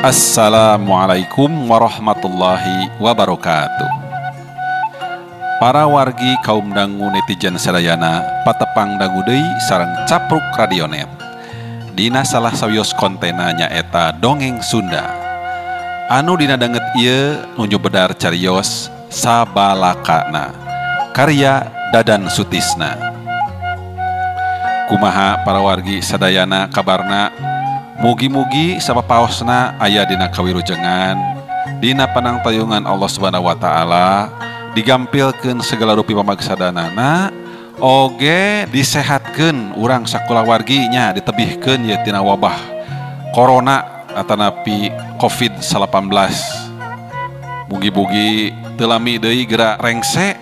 Assalamualaikum warahmatullahi wabarakatuh. Para wargi kaum dangu netizen sadayana patepang dangu deui sareng Capruk Radionet. Dina salah sawios kontena nyaeta dongeng Sunda. Anu dina danget ieu nuju bedar carios Sabalakana karya Dadan Sutisna. Kumaha para wargi sadayana kabarna? Mugi-mugi sapapaosna aya dina kawilujengan, dina panangtayungan Allah Subhanahu wa taala, digampilkeun segala rupi pamagsadanana, oge disehatkeun urang sakulawargi nya ditebihkeun ye tina wabah corona atanapi Covid-19. Mugi-mugi teu lami deui geura rengse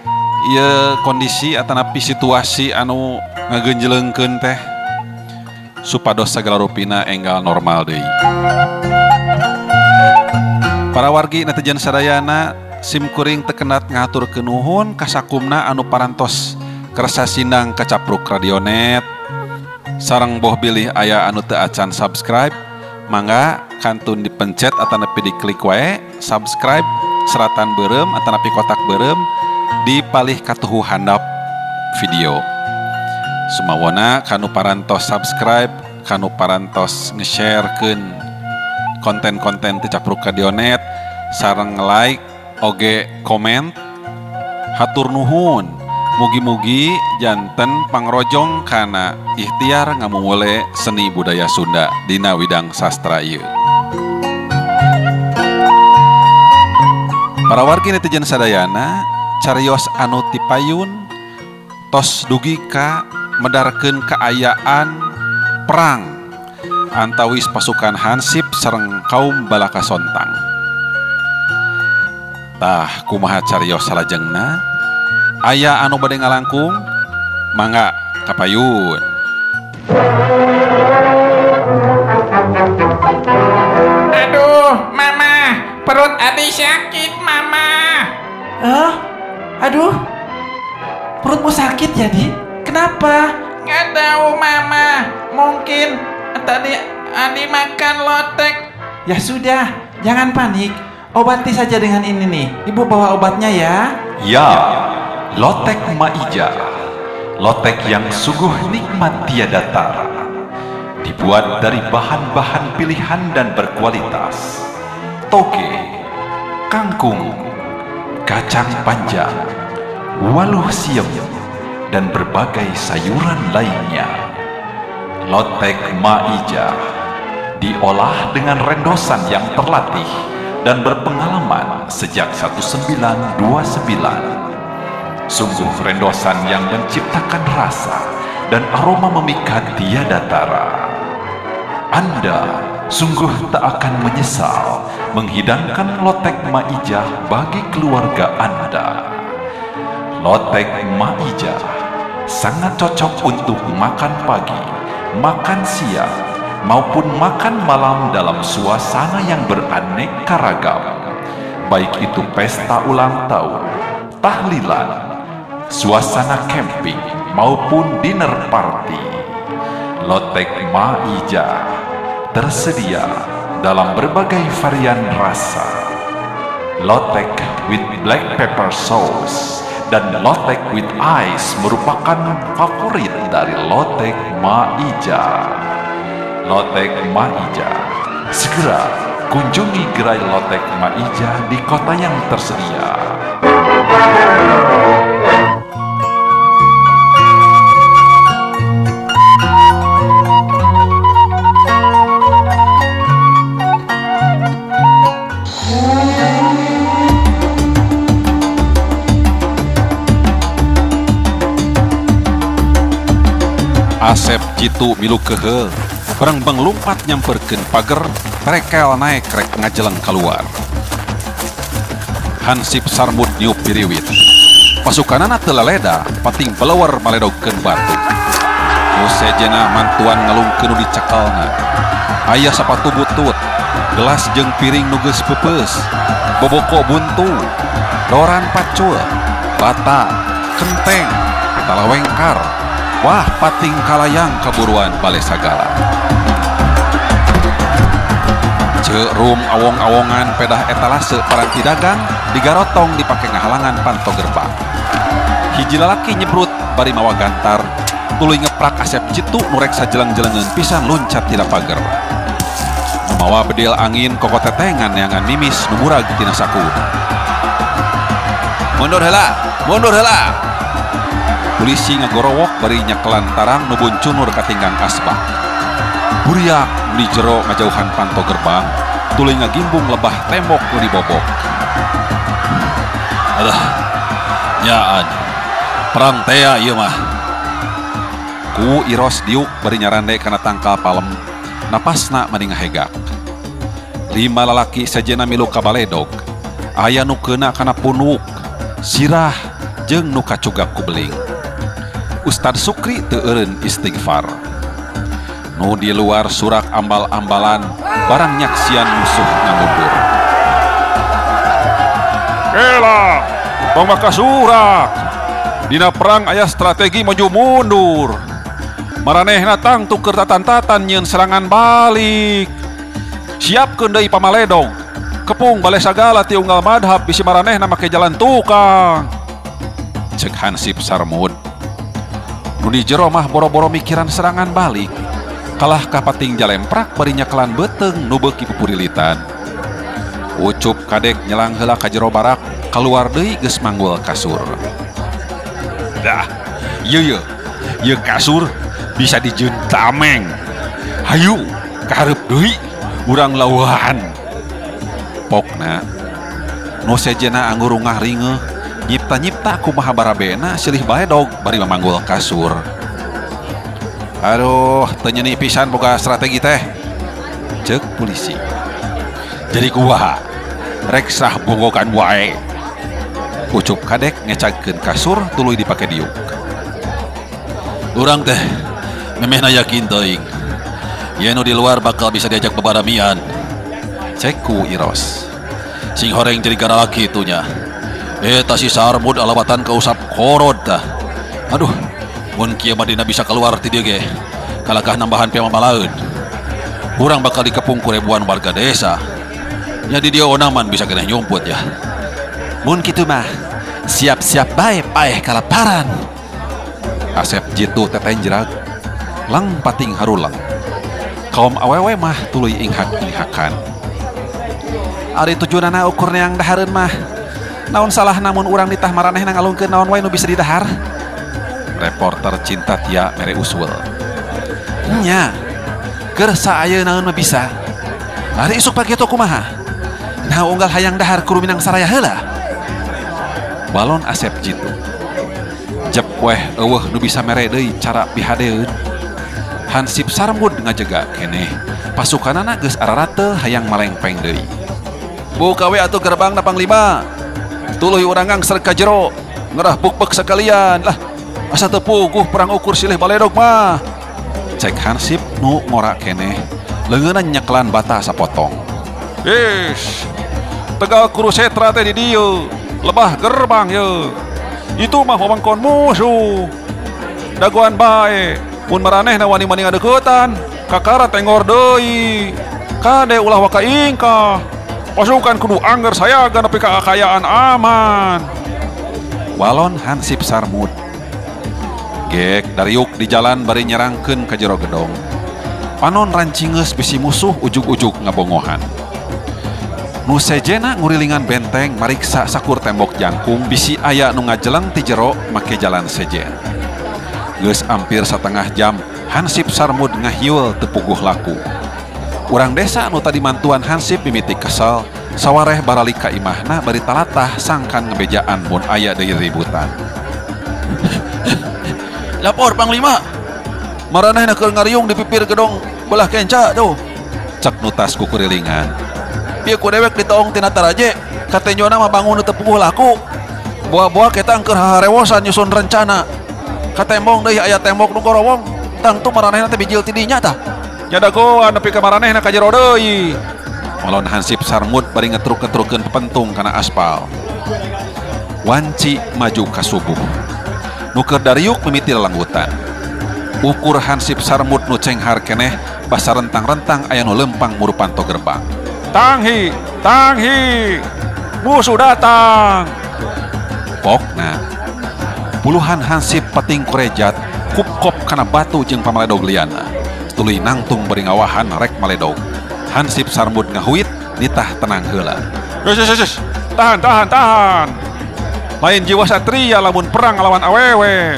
ieu kondisi atanapi situasi anu ngagenjeleungkeun teh, supados segala rupina enggal normal deui. Para wargi netizen sadayana, simkuring tekenat ngahaturkeun nuhun kasakumna anu parantos kersa sindang ka Capruk Radionet. Sareng boh bilih aya anu teu acan subscribe, mangga kantun dipencet atanapi diklik wae subscribe seratan beureum atanapi kotak beureum di palih katuhu handap video. Sumawona kanu parantos subscribe, kanu parantos nge-sharekeun konten-konten ti Capruk Radionet, sareng like oge komen, hatur nuhun. Mugi-mugi janten pangrojong kana ikhtiar ngamumule seni budaya Sunda dina widang sastra ieu. Para wargi netizen sadayana, carios anu tipayun tos dugi ka medarkeun kaayaan perang antawis pasukan Hansip sareng kaum Balaka Sontang. Tah kumaha carios salajengna? Aya anu bade ngalangkung? Mangga kapayun. Aduh, mama, perut Adi sakit, mama. Aduh, perutmu sakit ya, Di? Kenapa? Nggak tahu, mama. Mungkin tadi Adi makan lotek. Ya sudah, jangan panik. Obati saja dengan ini nih. Ibu bawa obatnya ya. Ya, lotek Maija. Lotek yang sungguh nikmat tiada tara. Dibuat dari bahan-bahan pilihan dan berkualitas. Toge, kangkung, kacang panjang, waluh siem, dan berbagai sayuran lainnya. Lotek Maija diolah dengan rendosan yang terlatih dan berpengalaman sejak 1929. Sungguh rendosan yang menciptakan rasa dan aroma memikat tiada tara. Anda sungguh tak akan menyesal menghidangkan lotek Maija bagi keluarga Anda. Lotek Maija sangat cocok untuk makan pagi, makan siang, maupun makan malam dalam suasana yang beraneka ragam. Baik itu pesta ulang tahun, tahlilan, suasana camping, maupun dinner party. Lotek Maija tersedia dalam berbagai varian rasa. Lotek with black pepper sauce dan lotek with ice merupakan favorit dari Lotek Maija. Lotek Maija, segera Kunjungi gerai Lotek Maija di kota yang tersedia. Asep Jitu milu kehe, berengbeng lumpat nyamperkeun pager, terekel naek rek ngajeleng keluar. Hansip Sarmud niup piriwit. Pasukanana teu laleda, pating belewer maledogkeun batu. Nu sejena mantuan ngalungkeun nu dicekelna. Aya sapatu butut, gelas jeung piring nu geus peupeus, boboko buntu, doran pacul, bata, kenteng, talawengkar. Wah, pating kalayang kaburuan bale sagala. Cerum awong-awongan pedah etalase paranti dagang digarotong dipake ngahalangan panto gerbang. Hiji lalaki nyebrut bari mawa gantar, tuluy ngeprak Asep Jitu nu rek sajeleng-jelengeun pisan luncat tina pager. Nu mawa bedil angin kokotetengan neangan mimis nu murag tina sakuna. Mundur heula, mundur heula. Polisi ngagorowok bari nyekelan tarang nu buncunur katinggang asbak. Buriak di jero ngajauhan panto gerbang, tuluy ngagimbung lebah tembok nu dibobok. Alah, nyaan. Perang tea ieu mah. Ku Iros diuk bari nyarande kana tangkal palem, napasna mani ngahegak. 5 lalaki sejena milu ka baledog. Aya nu keuna kana punuk, sirah jeung nu kacugak ku beling. Ustad Sukri teu eureun istighfar. Nu di luar surak ambal-ambalan barang nyaksian musuh ngamundur. Kela, tong maka surak. Dina perang aya strategi maju mundur. Maranehna tangtu keur tatan-tatan nyieun serangan balik. Siapkeun deui pamaledog. Kepung bale sagala ti unggal madhab bisi maranehna make jalan tukang. Cek Hansip Sarmud. Nu di jero mah boro-boro mikiran serangan balik. Kalah kapating jalemprak bari nyekelan beuteung nu beuki pupurilitan. Ucup Kadek nyelang heula ka jero barak, kaluar deui geus manggul kasur. Dah, ieu ieu kasur bisa dijieun tameng. Hayu, kahareup deui urang lauhan. Pokna nu sejena angurungah ringeuh, nyipta-nyipta kumaha barabena silih baledog bari mamanggul kasur. Aduh, teu nyeuni pisan boga strategi teh. Ceuk polisi. Jadi kumaha? Rek sah bonggokan wae. Ucup Kadek ngecagkeun kasur tuluy dipake diuk. Urang teh memehna yakin teuing. Yen nu di luar bakal bisa diajak bebaramian. Cek ku Iros. Sing horeng jadi garalaki itunya. Eta si Sarmud alawatan kausap korod tah. Aduh, mun kieu mah dina bisa keluar ti dieu ge. Kalakah nambahan pamamalaeun. Urang bakal dikepung ku ribuan warga desa. Nya di dieu onaman bisa keneh nyumput ya. Mun kitu mah siap-siap bae paeh kalaparan. Asep Jitu tetenjrag, lang pating harulang. Kaum awewe mah tuluy inghak-inghakan. Ari tujuanana ukur neang dahareun mah. Naon salah namun urang nitah maranehna ngalungkeun naon wae nu bisa didahar. Reporter Cinta Tia mere usul. Nya, keur saayeuna mah bisa. Ari isuk pageto kumaha? Nah unggal hayang dahar kudu minang saraya heula. Balon Asep Jitu. Jep weh eueuh nu bisa mere deui cara pihadeun. Hansip Sarmud ngajega keneh. Pasukanana geus ararate hayang malengpeng deui. Buka we atuh gerbangna Panglima. Tuluy urang ngangser ka jero, ngerah bukbek sekalian lah. Asa teu puguh perang ukur silih baledog mah. Cek Hansip nu ngora keneh, leungeunna nyeklan bata sapotong. Ish, tegal kurusetra teh di dieu, lebah gerbang ye. Itu mah wewengkon musuh. Dagoan bae, mun maranehna wani-wani ngadeuketan, kakara tenggor deui. Kade ulah waka ingkah. Pasukan kudu angger sayaga nepi ka kakayaan aman. Walon Hansip Sarmud. Gek dariuk di jalan bari nyerangkeun ka jero gedong. Panon rancingeus bisi musuh ujug-ujug ngabongohan. Nu sejena ngurilingan benteng mariksa sakur tembok jangkung bisi aya nu ngajeleng ti jero make jalan sejen. Geus hampir setengah jam Hansip Sarmud ngahiul teu puguh laku. Urang desa nu tadi mantuan Hansip mimiti kesel, sawareh baralik ka imahna bari talatah sangkan ngebejaan mun aya deui ributan. Lapor Panglima. Maranehna keur ngariung di pipir gedong belah kenca tuh. Cek nutas kukurilingan. Pieu ku dewek ditoong tina taraje, katenjona mah bangun teu puguh laku. Boa-boa ketang keur haharewosan nyusun rencana. Katembong deui aya tembok nu gorowong, tangtu maranehna teh bijil ti dinya tah. Nyadagoan nepi ka maranehna ka jero deui. Walon Hansip Sarmud bari ngetruk-ngetrukeun pepentung kana aspal. Wanci maju ka subuh. Nu keur dariuk mimiti lalanggutan. Ukur Hansip Sarmud nu cenghar keneh basa rentang-rentang aya nu lempang murupanto gerbang. Tanghi, tanghi, musuh datang. Pokna, puluhan hansip pating kurejat, kupkop kana batu jeung pamaledog liana. Tuluy nangtung bari ngawahan rek maledog. Hansip Sarmud ngahuit, nitah tenang heula. Yes, tahan, tahan, tahan. Lain jiwa satria lamun perang lawan awewe.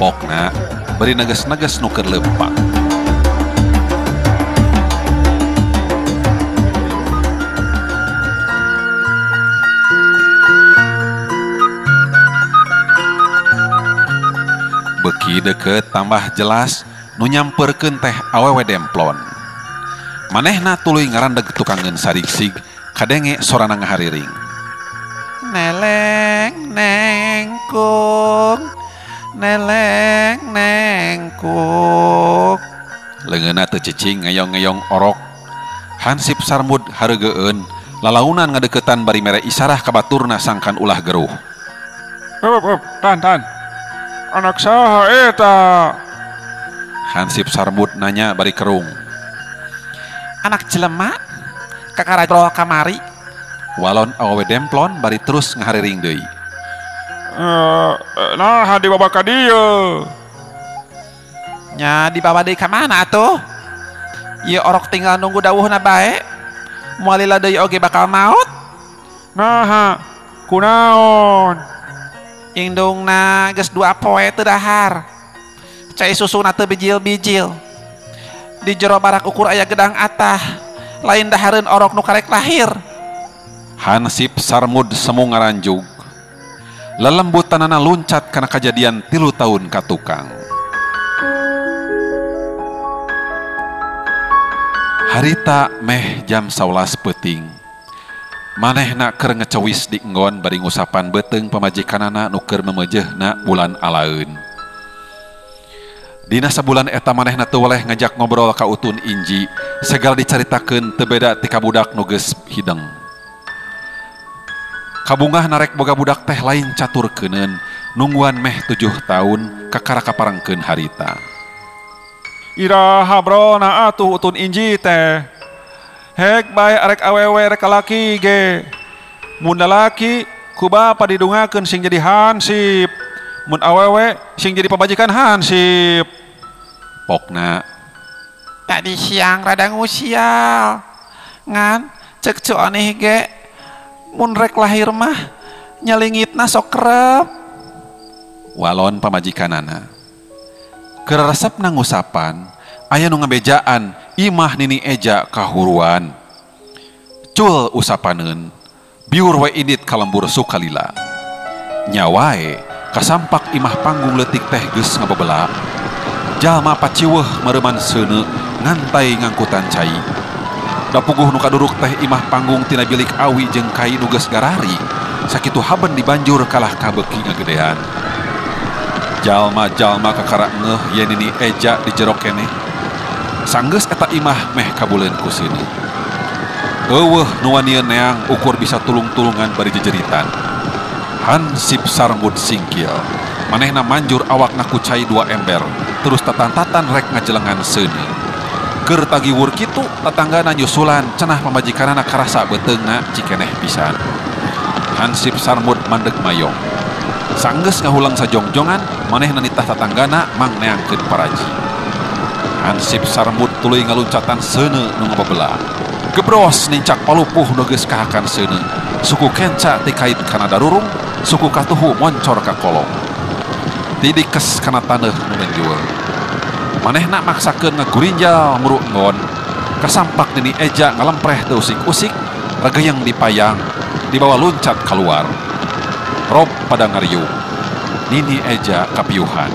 Pokna, bari neges-neges nu keur lempang. Beki deket tambah jelas nu nyamperkeun teh awewe demplon. Manehna tuluy ngarandeg tukangeun sarigsig kadenge sorana ngahariring. Neleng nengkung, neleng nengkung. Leungeunna teu cicing ngeyong-ngeyong orok. Hansip Sarmud hareugeun lalaunan ngadeukeutan bari mere isarah ka baturna sangkan ulah geruh. Hup, tahan, tahan. Anak saha eta? Hansip Sarmud nanya bari kerung. Anak jelema kakara roh kamari. Walon awewe demplon bari terus ngahariring deui. Nah dibawa ka dieu. Nya dibawa deui ka mana atuh? Ieu orok tinggal nunggu dawuhna bae. Moal lila deui oge bakal maot. Naha, kunaon? Indungna geus 2 poe teu dahar. Cai susuna teu bijil-bijil. Di jero barak ukur aya gedang atah, lain dahareun orok nu karek lahir. Hansip Sarmud semu ngaranjug. Lelembutanana luncat kana kajadian 3 tahun ka tukang. Harita meh jam 11 peuting. Manehna keur ngecewis di enggon bari ngusapan beuteung pamajikanana nu keur memeujeuhna bulan alaeun. Dina sabulan eta manehna teu weleh ngajak ngobrol ka Utun Inji, segala dicaritakeun teu beda ti ka budak nu geus hideng. Kabungah narek boga budak teh lain caturkeuneun, nungguan meh 7 tahun kakara kaparengkeun harita. Iraha brona atuh Utun Inji teh. Hek bae arek awewe rek laki ge. Mun lalaki ku bapa didungakeun sing jadi hansip. Mun awewe sing jadi pamajikan hansip. Pokna tadi siang rada ngusial. Ngan cek cu aneh ge mun rek lahir mah nyalingitna sok kerep. Walon pamajikanana. Keur resepna ngusapan aya nu ngabejaan imah Nini Eja kahuruan. Cul usapaneun biur we indit ka lembur sukalila. Nyawae kasampak imah panggung leutik teh geus ngabebela. Jalma paciweuh mareuman seuneu ngantai ngangkutan cai. Da puguh nu kaduruk teh imah panggung tina bilik awi jeung kai nu geus garari. Sakitu haben dibanjur kalah kabeuki ngagedean. Jalma-jalma kakara ngeuh yen Nini Eja di jero keneh. Sanggeus eta imah meh kabuleun ku seuneu. Eueuh nu wanieun neang ukur bisa tulung-tulungan bari jejeritan. Hansip Sarmud singkil. Manehna manjur awakna ku cai 2 ember, terus tatan-tatan rek ngajelengan seuneu. Keur tagiwur kitu tatanggana nyusulan cenah pamajikanana karasa beuteungna cikeneh pisan. Hansip Sarmud mandeg mayong. Sanggeus ngahulang sajongjongan, manehna nitah tatanggana mang neangkeun paraji. Hansip Sarmud tuluy ngaluncatan seuneu nu ngababela. Gebros nincak palupuh nu geus kahakan seuneu. Suku kenca tikait kana darurung, suku katuhu moncor ka kolong. Didikes kana taneuh nu menjual. Manehna maksakeun ngagurinjal muru enggon. Kasampak Nini Eja ngalempreh teu usik-usik, regeyeng dipayang, dibawa luncat keluar. Rob pada ngariung. Nini Eja kapiuhan.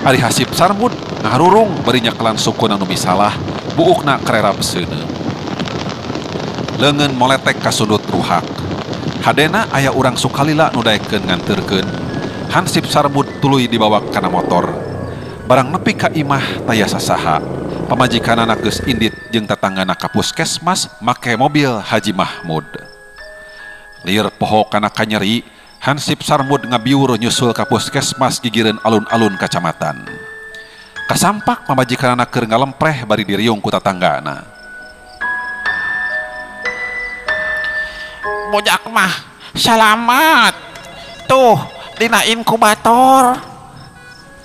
Ari Hasip Sarmud ngaharurung bari nyekelan sukuna nu misalah, buukna kererap seuneu. Leungeun moletek kasundut ruhak. Hadena aya urang sukalila nu daekeun nganteurkeun. Hansip Sarmud tuluy dibawa kana motor. Barang nepi ka imah taya sasaha. Pamajikanana geus indit jeung tatanggana ka puskesmas make mobil Haji Mahmud. Lieur poho kana kanyeri, Hansip Sarmud ngabiur nyusul ka puskesmas gigireun alun-alun kacamatan. Kasampak pamajikanana keur ngalempreh bari diriung ku tatanggana. Bojak mah salamat. Tuh dina inkubator.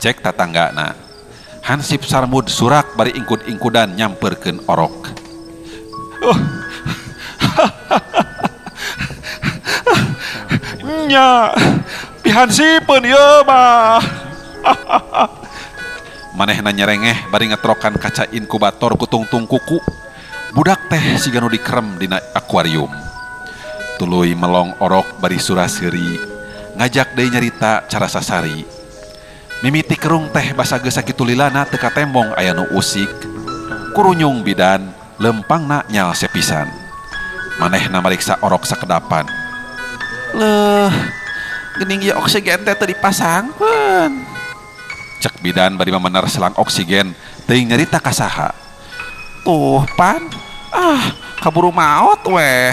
Cek tatanggana. Hansip Sarmud surak bari ingkud-ingkudan nyamperkeun orok. Oh. Nya, pihansipeun ieu mah. Manehna nyerengeh bari ngetrokan kaca inkubator ku tungtung kuku. Budak teh siga nu dikerem dina akuarium. Tuluy melong orok bari sura-seuri, ngajak deui nyarita cara sasari. Mimiti kerung teh basa geus sakitu lilana teu katembong aya nu usik. Kurunyung bidan, lempangna nyal sepisan. Manehna mariksa orok sakedapan. Leuh, geuning ieu oksigen teh teu dipasangkeun. Cek bidan bari mamener selang oksigen, teuing nyarita ka saha. Tuh pan, ah kaburu maot weh.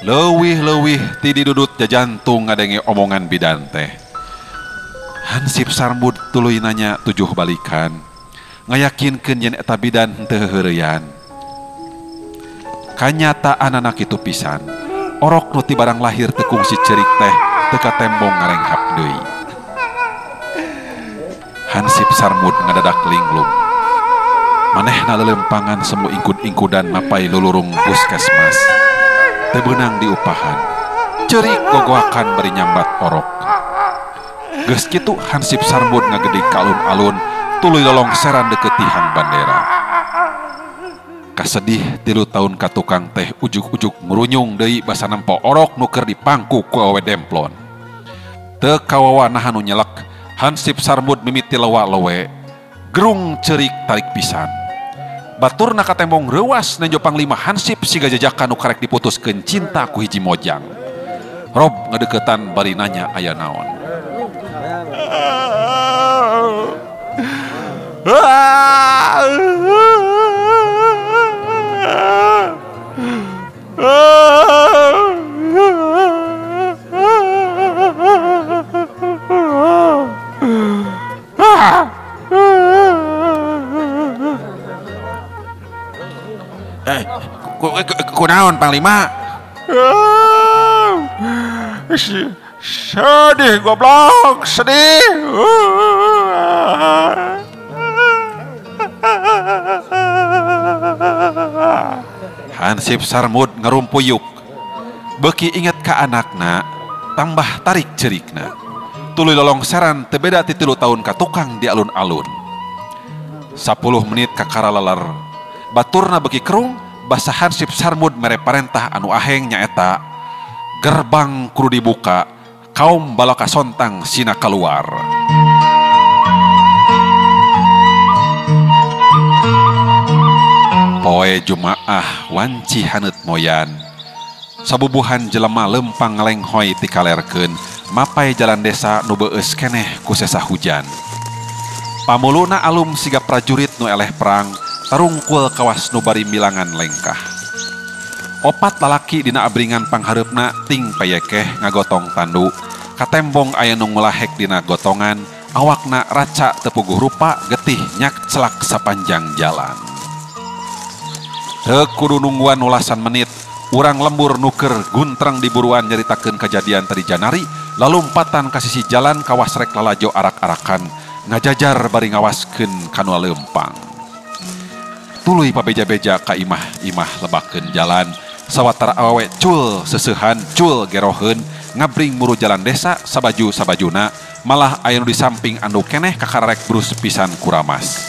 Leuwih-leuwih ti didudut jajantung ngadenge omongan bidan teh. Hansip Sarmud tuluy nanya 7 balikan, ngayakinkeun yen eta bidan henteu heureyan. Kanyataanana kitu pisan. Orok nu ti barang lahir teu kungsi ceurik teh teu katembong ngarenghap deui. Hansip Sarmud ngadadak linglung. Manehna lelempangan semu ingkud-ingkudan mapai lulurung puskesmas. Teu beunang diupahan. Ceurik gogoakan bari nyambat orok. Geus kitu Hansip Sarmud ngagedig ka alun-alun tuluy lolongseran deukeut tihang bandera. Kasedih 3 tahun ka tukang teh ujug-ujug ngurunyung deui basa nempo orok nu keur dipangku ku awewe demplon. Teu kawawa nahan nu nyelek, Hansip Sarmud mimiti lewa-lewe. Gerung ceurik tarik pisan. Baturna katembong reuas nenjo panglima Hansip siga jajakan nu karek diputuskeun cinta ku hiji mojang. Rob ngadeukeutan bari nanya aya naon. Kunaon Panglima? Sedih goblok, sedih. Hansip Sarmud ngarumpuyuk. Beuki inget ka anakna, tambah tarik cerikna. Tuluy lolongseran teu beda ti 3 tahun ka tukang di alun-alun. 10 menit kakara leler. Baturna beuki kerung, basa Hansip Sarmud mere parentah anu aheng nyaeta gerbang kudu dibuka, kaum balaka sontang sina keluar. Poe Jumaah wanci haneut moyan. Sabubuhan jelema lempang ngalenghoy tikalerkeun mapai jalan desa nu beueus keneh ku sesa hujan. Pamuluna alum siga prajurit nu eleh perang tarungkul kawas nu bari milangan lengkah. 4 lalaki dina abringan panghareupna ting payekeh ngagotong tandu. Katembong aya nu ngulahek dina gotongan, awakna raca teu puguh rupa getih nyak celak sapanjang jalan. Teu kudu nungguan ulasan menit, urang lembur nuker guntreng di buruan nyaritakeun kajadian tadi janari, lalumpatan ka sisi jalan kawas rek lalajo arak-arakan, ngajajar bari ngawaskeun ka nu leumpang. Tuluy pabeja-beja ka imah-imah lebakeun jalan. Sawatara awewe cul seseuhan cul geroheun ngabring muru jalan desa sabaju-sabajuna malah aya nu di samping anu keneh kakararek brus pisan kuramas.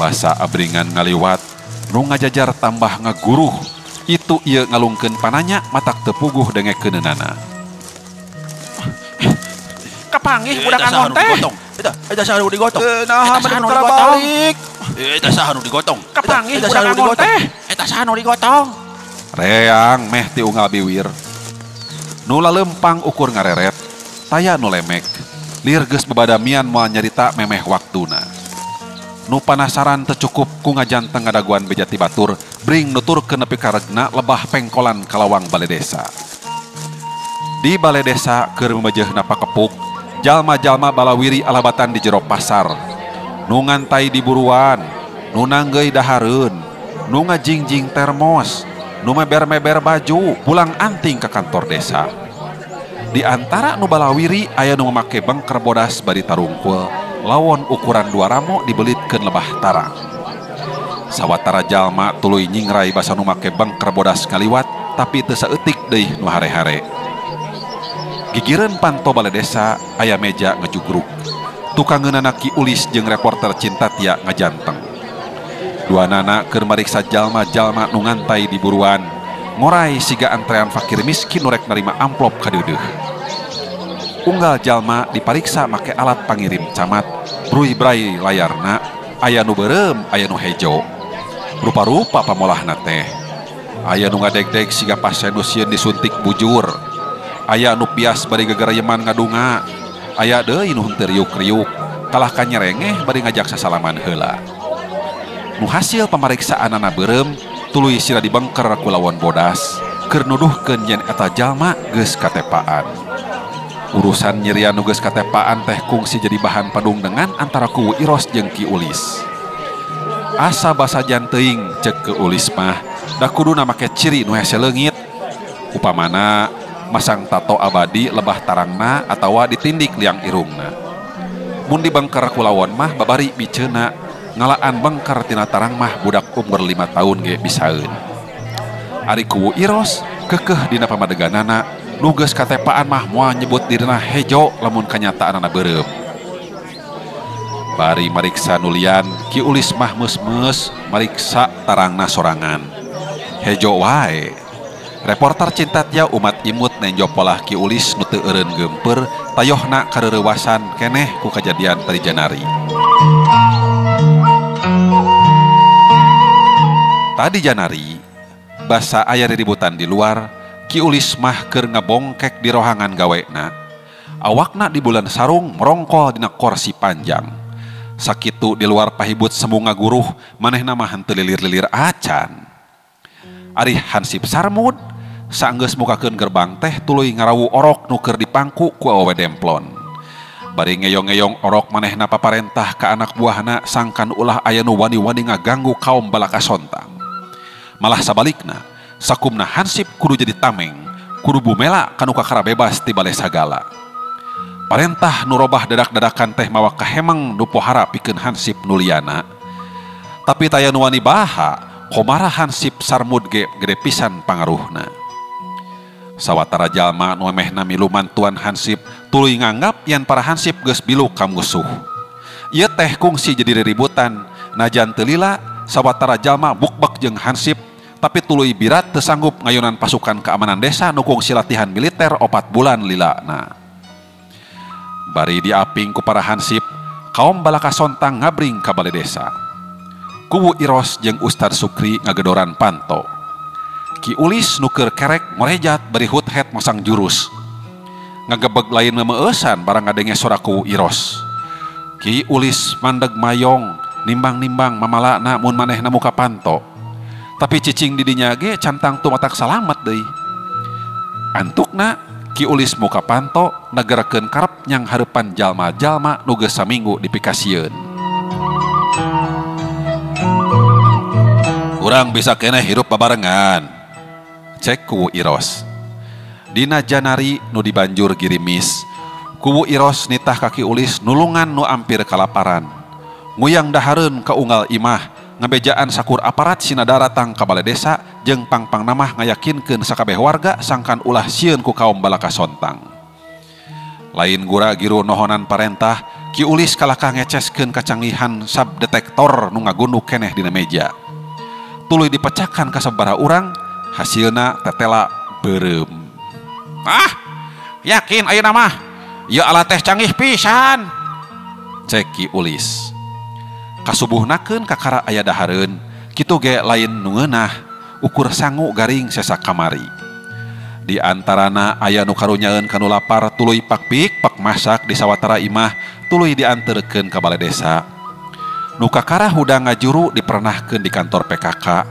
Basa abringan ngaliwat nu ngajajar tambah ngaguruh itu ieu ngalungkeun pananya matak teu puguh dengekeunana. Kapanggih budak angon teh. Eta saha nu digotong? Naha meni putar balik. Eta saha nu digotong? Kapanggih budak angon teh. Eta saha nu digotong? Reang meh ti unggal biwir. Nu lalempang ukur ngareret, taya nu lemek. Lir geus babadamian moal nyarita memeh waktuna. Nu panasaran teu cukup ku ngajanteng ngadaguan beja ti batur, bring nuturkeun nepi ka regna lebah pengkolan kalawang bale desa. Di bale desa keur memejehna pakepuk, jalma-jalma balawiri alabatan di jero pasar. Nu ngantai di buruan, nu nanggeui dahareun, nu ngajingjing termos, nu meber-meber baju, pulang anting ke kantor desa. Di antara nu balawiri aya nu make bengker bodas bari tarungkul, lawon ukuran 2 ramo dibelitkeun lebah tarang. Sawatara jalma tuluy nyingrai basa nu make bengker bodas ngaliwat, tapi teu saeutik deui nu hare-hare. Gigireun panto bale desa aya meja ngejugruk. Tukangeunana Ki Ulis jeung reporter Cinta Tia ngajanteng. Duanana keur mariksa jalma-jalma nu ngantai di buruan, ngorai siga antrean fakir miskin nu rek narima amplop kadeudeuh. Unggal jalma dipariksa make alat pangirim camat, bruy-bray layarna, aya nu beureum, aya nu hejo. Rupa-rupa pamolahna teh. Aya nu ngadegdeg siga pasien nu sieun disuntik bujur. Aya nu pias bari gegerayeman ngadunga, aya deui nu henteu riuk-riuk, kalah ka nyerengeh bari ngajak sasalaman heula. Nu hasil pamariksaanana beureum, tuluy sira dibengker ku lawon bodas, keur nuduhkeun yen eta jalma geus katepaan. Urusan nyirian nu geus katepaan teh kungsi jadi bahan padungdengan antara kuwu Iros jeung Ki Ulis. Asa basajan teuing ceuk Ki Ulis mah, da kuduna make ciri nu hese leungit. Upamana masang tato abadi lebah tarangna atawa ditindik liang irungna. Mun dibengker ku lawon mah babari biceuna, ngalaan bengker tina tarang mah budak umur 5 tahun ge bisaeun. Ari kuwu Iros kekeh dina pamadeganana, nu geus katepaan mah moal nyebut dirina hejo lamun kanyataanana beureum. Bari mariksa nulian, Ki Ulis mah meus-meus mariksa tarangna sorangan. Hejo wae. Reporter Cinta Tia umat imut nenjo polah Ki Ulis nu teu eureun geumpeur tayohna kareurewasan keneh ku kajadian tadi Janari. Tadi Janari basa aya riributan di luar, Ki Ulis mah keur ngabongkek di rohangan gawena. Awakna di bulan sarung merongkol dina korsi panjang. Sakitu di luar pahibut semu ngaguruh, manehna mah henteu lilir-lilir acan. Ari Hansip Sarmud saenggeus mukakeun gerbang teh tuluy ngarawu orok nu keur dipangku ku awewe demplon. Bari ngeyong-ngeyong orok manehna paparentah ka anak buahna sangkan ulah aya nu wani-wani ngaganggu kaum balaka sontang. Malah sabalikna, sakumna Hansip kudu jadi tameng, kudu bumela kanu kakara bebas ti bale sagala. Parentah nu robah dadak-dadakan teh mawa kahemeng nu pohara pikeun Hansip nuliana. Tapi taya nu wani baha, komara Hansip Sarmud ge gede pisan pangaruhna. Sawatara jalma nu emehna milu mantuan Hansip tuluy nganggap yen para Hansip geus bilu ka musuh. Ieu teh kungsi jadi riributan, najan teu lila sawatara jalma bukbek jeung Hansip tapi tuluy birat teu sanggup ngayunan pasukan keamanan desa nu kungsi latihan militer 4 bulan lilana. Bari diaping ku para Hansip, kaum balaka sontang ngabring ka bale desa. Kuwu Iros jeung Ustad Sukri ngagedoran panto. Ki Ulis nu keur kerek ngorejat bari huthet masang jurus. Ngagebeg lain memeueusan barang ngadenge sora kuwu Iros. Ki Ulis mandeg mayong nimbang-nimbang mamalana mun manehna muka panto. Tapi cicing didinya ge cantang tumatak salamet deui. Antukna Ki Ulis muka panto nagerakeun karep nyang hareupan jalma-jalma nu geus saminggu dipikasieun. Urang bisa keneh hirup babarengan. Cek kuwu Iros. Dina Janari nu dibanjur girimis, kuwu Iros nitah ka Ki Ulis nulungan nu ampir kalaparan. Nguyang dahareun ka unggal imah, Ngabejaan sakur aparat sina daratang ka bale desa jeung pangpang namah ngayakinkeun sakabeh warga sangkan ulah sieun ku kaum balaka sontang. Lain gura giru nohonan parentah, Ki Ulis kalakah ngeceskeun kacanggihan subdetektor nu ngagunduk keneh dina meja. Tuluy dipecakan ka sabaraha urang, hasilna tetela beureum. Ah, yakin ayeuna mah. Ieu alat teh canggih pisan. Cek Ki Ulis. Kasubuhnakeun kakara aya dahareun, kitu ge lain nu ngeunah, ukur sangu garing sesa kamari. Di antarana aya nu karunyaeun kanu lapar tuluy pakpik pak masak di sawatara imah tuluy dianterkeun ka bale desa. Nu kakara hudang ngajuru dipernahkeun di kantor PKK.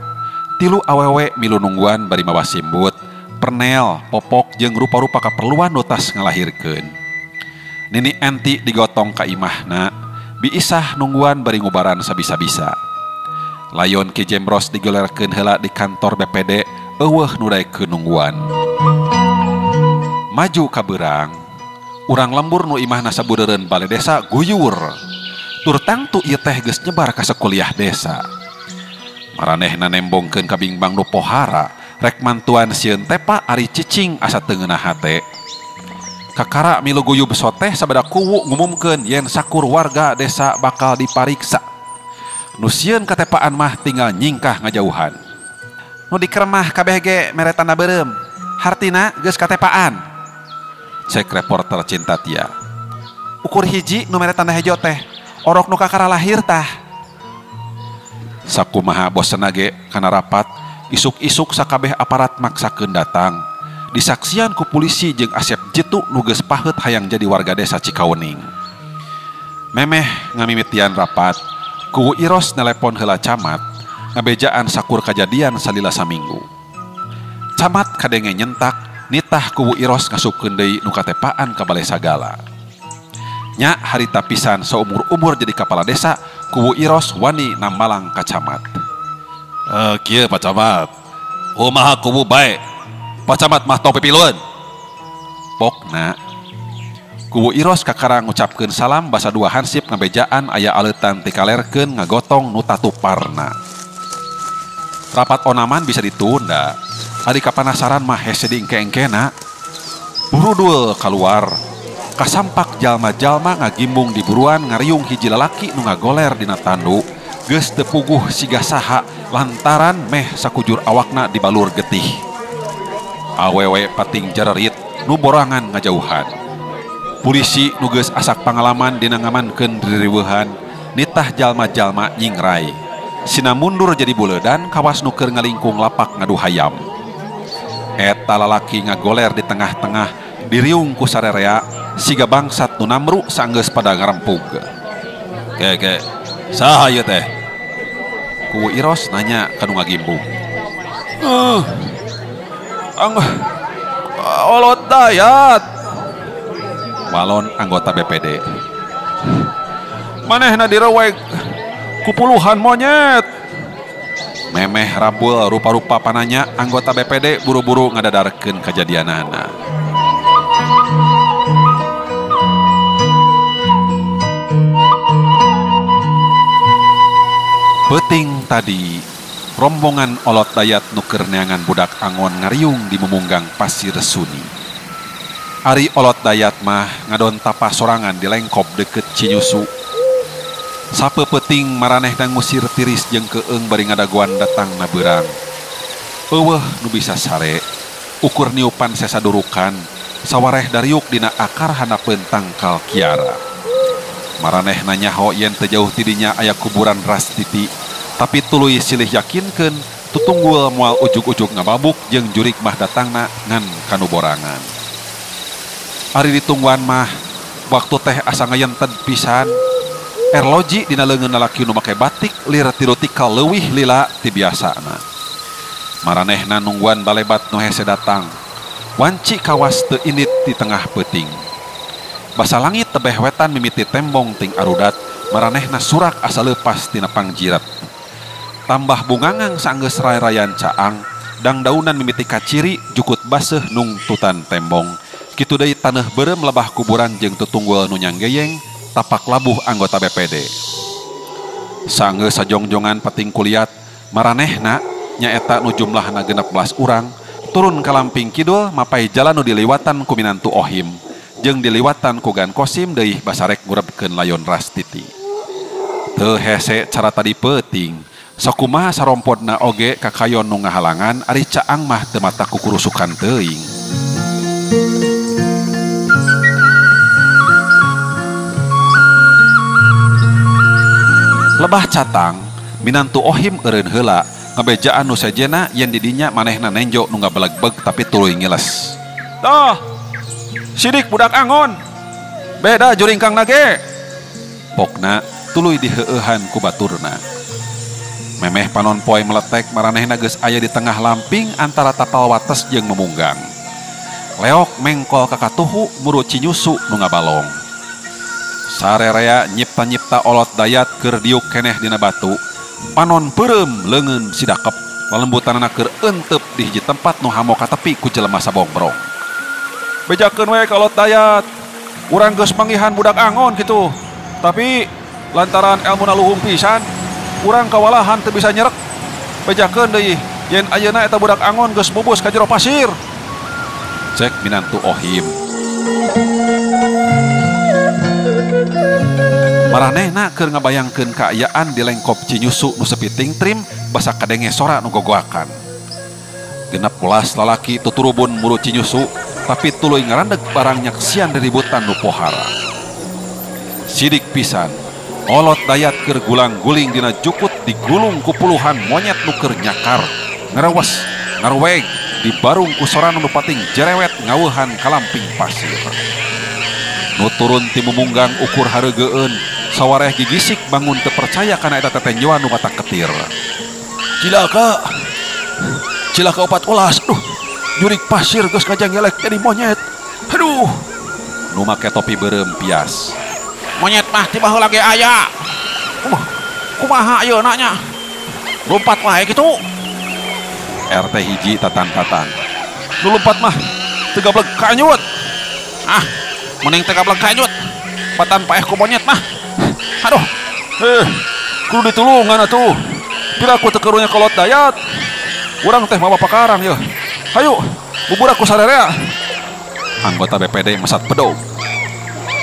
Tilu awewe milu nungguan bari mawa simbut, pernel, popok jeung rupa-rupa kaperluan nu tas ngalahirkeun. Nini enti digotong ka imahna, biisah nungguan bari ngubaran sabisa-bisa. Layon Ki Jembros digelerkeun heula di kantor BPD, eueuh nu daekeun nungguan. Maju ka beurang, urang lembur nu imahna sabudereun bale desa guyur. Tur tangtu ieu teh geus nyebar ka sakuliah desa. Maranehna nembongkeun ka bingbang nu pohara, rek mantuan sieun tepa ari cicing asa teu ngeunah hate. Kakara milu guyub soteh sabada kuwu ngumumkeun yen sakur warga desa bakal dipariksa. Nu sieun katepaan mah tinggal nyingkah ngajauhan. Nu dikeremah kabeh ge mere tanda beureum, hartina geus katepaan. Cek reporter Cinta Tia. Ukur hiji nu mere tanda hejo teh, orok nu kakara lahir tah. Sakumaha bosena ge kana rapat, isuk-isuk sakabeh aparat maksakeun datang. Disaksian ku polisi jeung Asep Jitu nu geus paheut hayang jadi warga desa Cikawening. Memeh ngamimitian rapat, Kuwu Iros nelepon heula camat, ngabejaan sakur kajadian salila saminggu. Camat kadenge nyentak, nitah Kuwu Iros ngasupkeun deui nu katepaan ka bale sagala. Nya harita pisan saumur-umur jadi kepala desa, Kuwu Iros wani nambalang ka camat. Kieu Pak Camat, kumaha kuwu bae. Pak Camat mah tong pipilueun. Pokna Kuwu Iros kakara ngucapkeun salam basa dua hansip ngabejaan aya aleutan tikalerkeun ngagotong nu tatuparna. Rapat onaman bisa ditunda. Ari kapanasaran mah hese diengke-engkena. Burudul kaluar. Kasampak jalma-jalma ngagimbung di buruan ngariung hiji lalaki nu ngagoler dina tandu. Geus teu puguh siga saha lantaran meh sakujur awakna dibalur getih. Awewe pating jarerit nu borangan ngajauhan. Polisi nu geus asak pangalaman dina ngamankeun ririweuhan, nitah jalma-jalma nyingrai. Sina mundur jadi buleudan kawas nu keur ngalingkung lapak ngadu hayam. Eta lalaki ngagoler di tengah-tengah diriung ku sarerea siga bangsat nu namru sanggeus pada ngarempug. Ge saha ieu teh? Kuwu Iros nanya ka nu ngagimbung. Olot Dayat. Walon anggota BPD. Manehna direwek ku puluhan monyet. Memeh rabul rupa-rupa pananya anggota BPD buru-buru ngadadarkeun kajadianana. Peuting tadi rombongan olot Dayat nu keur neangan budak angon ngariung di mumunggang pasir suni. Ari olot Dayat mah ngadon tapa sorangan di lengkop deket Cinyusu. Sape peuting maranehna ngusir tiris jeung keung bari ngadagoan datang na beurang. Eueuh nu bisa sare, ukur niupan sesa durukan, sawareh dariuk dina akar handapeun tangkal kiara. Maranehna nyaho yen teu jauh tidinya aya kuburan Rastiti, tapi tuluy silih yakinkeun tutunggul moal ujug-ujug ngababuk jeung jurik mah datangna ngan kanu borangan. Ari ditungguan mah waktu teh asa ngayented pisan. Erloji dina leungeun lalaki nu make batik lir tilu tikal leuwih lila ti biasana. Maranehna nungguan balebat nu hese datang. Wanci kawas teu indit di tengah peuting. Basa langit tebeh wetan mimiti tembong ting arudat, maranehna surak asa leupas tina pangjirat. Tambah bungangang sanggeus ray-rayan caang, dangdaunan mimiti kaciri jukut baseuh nungtutan tembong. Kitu deui taneuh beureum lebah kuburan jeung tutunggul nu nyanggeyeng tapak labuh anggota BPD. Sanggeus sajongjongan pating kuliat maranehna nyaeta nu jumlahna 16 urang turun ka lamping kidul mapai jalan nu diliwatan ku minantu Ohim jeung diliwatan ku Gan Kosim deui basarek ngurebkeun layon Rastiti. Teu hese cara tadi peuting sakumaha sarompodna oge kakayon nu ngahalangan ari caang mah teu mata kukurusukan teuing. Lebah catang minantu Ohim eureun heula ngabejaan nu sejena yen didinya manehna nenjo nu ngabelegbeg tapi tuluy ngiles. Tah, sidik budak angon. Beda juringkang nage. Pokna tuluy diheueuhan ku baturna. Memeh panon poe meletek maranehna geus aya di tengah lamping antara tapal wates jeung memunggang. Leok mengkol ka katuhu muru Cinyusu nu ngabalong. Sarerea nyipta-nyipta olot dayat keur diuk keneh dina batu. Panon peureum leungeun sidakep lalembutanana keur eenteup di hiji tempat nu hamo katepi ku jelema sabongbrong. Bejakeun we ka olot dayat. Urang geus manggihan budak angon kitu. Tapi lantaran elmuna luhung pisan, urang kawalahan teu bisa nyerek. Bejakeun deui yen ayeuna eta budak angon geus bubus ka jero pasir. Cek minantu Ohim. Maranehna keur ngabayangkeun kaayaan di lengkop Cinyusu nu sepi tingtrim basa kadenge sora nu gogoakan. 16 lalaki tuturubun muru Cinyusu tapi tuluy ngarandeg barang nyaksian riributan nu pohara. Sidik pisan, olot dayat keur gulang-guling dina jukut digulung ku puluhan monyet nu keur nyakar, ngarewes, ngaruweg, dibarung ku sora nu pating jerewet ngaweuhan kalamping pasir. Nu turun ti mumunggang ukur hareugeun, sawareh gigisik bangun teu percaya kana eta tetenjoan nu mata ketir. Cilaka. Cilaka 14. Aduh, jurik pasir geus kajangelek jadi monyet. Aduh. Nu make topi beureum pias. Monyet mah ti baheula ge aya. Kumaha ayeuna nya? Lompat wae kitu. RT hiji tatan-tatan. Nu lompat mah teu gableg kanyut. Ah, mending teu gableg kanyut. Batan paeh ku monyet mah. Aduh. Kudu ditulungan atuh. Piraku teu karunya kolot dayat. Urang teh mawa pakarang yeuh. Hayu, buburak ku sarerea. Anggota BPD mesat bedog.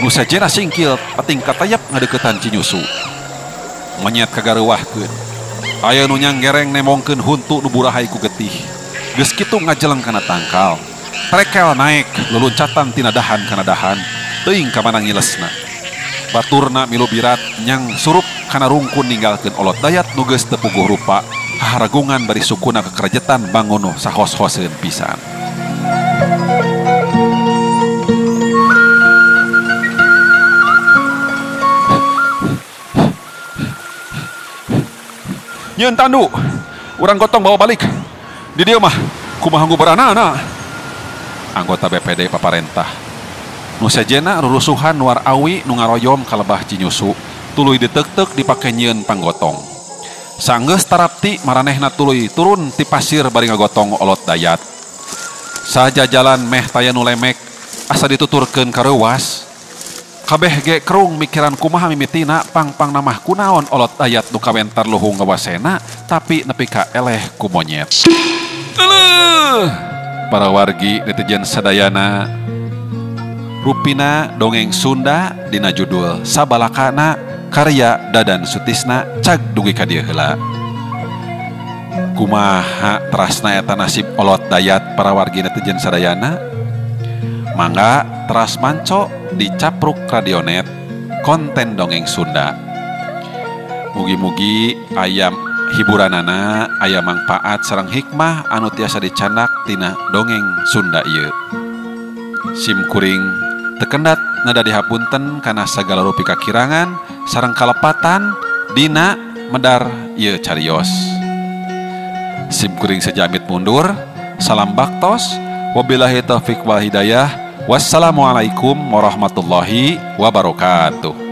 Nu sejena singkil pating katayap ngadeukeutan Cinyusu. Monyet kagareuwahkeun. Aya nu nyanggereng nemongkeun huntu nu burahay ku getih. Geus kitu ngajeleng kana tangkal. Trekel naek luluncatan tina dahan kana dahan, teuing ka mana ngilesna. Baturna milu birat nyang surup kana rungkun ninggalkeun olot dayat nu geus teu puguh rupa, haharagungan bari sukuna kekerejetan bangun sahos-hoseun pisan. Nyeun tandu, urang gotong bawa balik. Di dieu mah kumaha nguberanana. Anggota BPD paparentah. Nu sejena rurusuhan nuar awi nu ngaroyom ka lebah Cinyusu, tuluy diteukteuk dipake nyieun panggotong. Sanggeus tarapti maranehna tuluy turun ti pasir bari ngagotong olot dayat. Sajajalan meh taya nu lemek asa dituturkeun ka reuwas. Kabeh ge kerung mikiran kumaha mimitina pang-pang namah kunaon olot dayat nu kawentar luhung ngawasena tapi nepi ka eleh ku monyet. Eleuh! Para wargi netizen sadayana, rupina dongeng Sunda dina judul Sabalakana karya Dadan Sutisna cag dugi ka dieu heula. Kumaha terasna eta nasib olot dayat para wargi netizen sadayana? Mangga teras manco di Capruk Radionet konten dongeng Sunda. Mugi-mugi ayam hiburanana aya mangpaat sareng hikmah anu tiasa dicandak tina dongeng Sunda ieu. Sim kuring tekendat nada dihapunten kana sagala rupi kakirangan sareng kalepatan dina medar ieu carios. Sim kuring sejamit mundur, salam baktos, wabillahi taufik wal hidayah. Wassalamualaikum warahmatullahi wabarakatuh.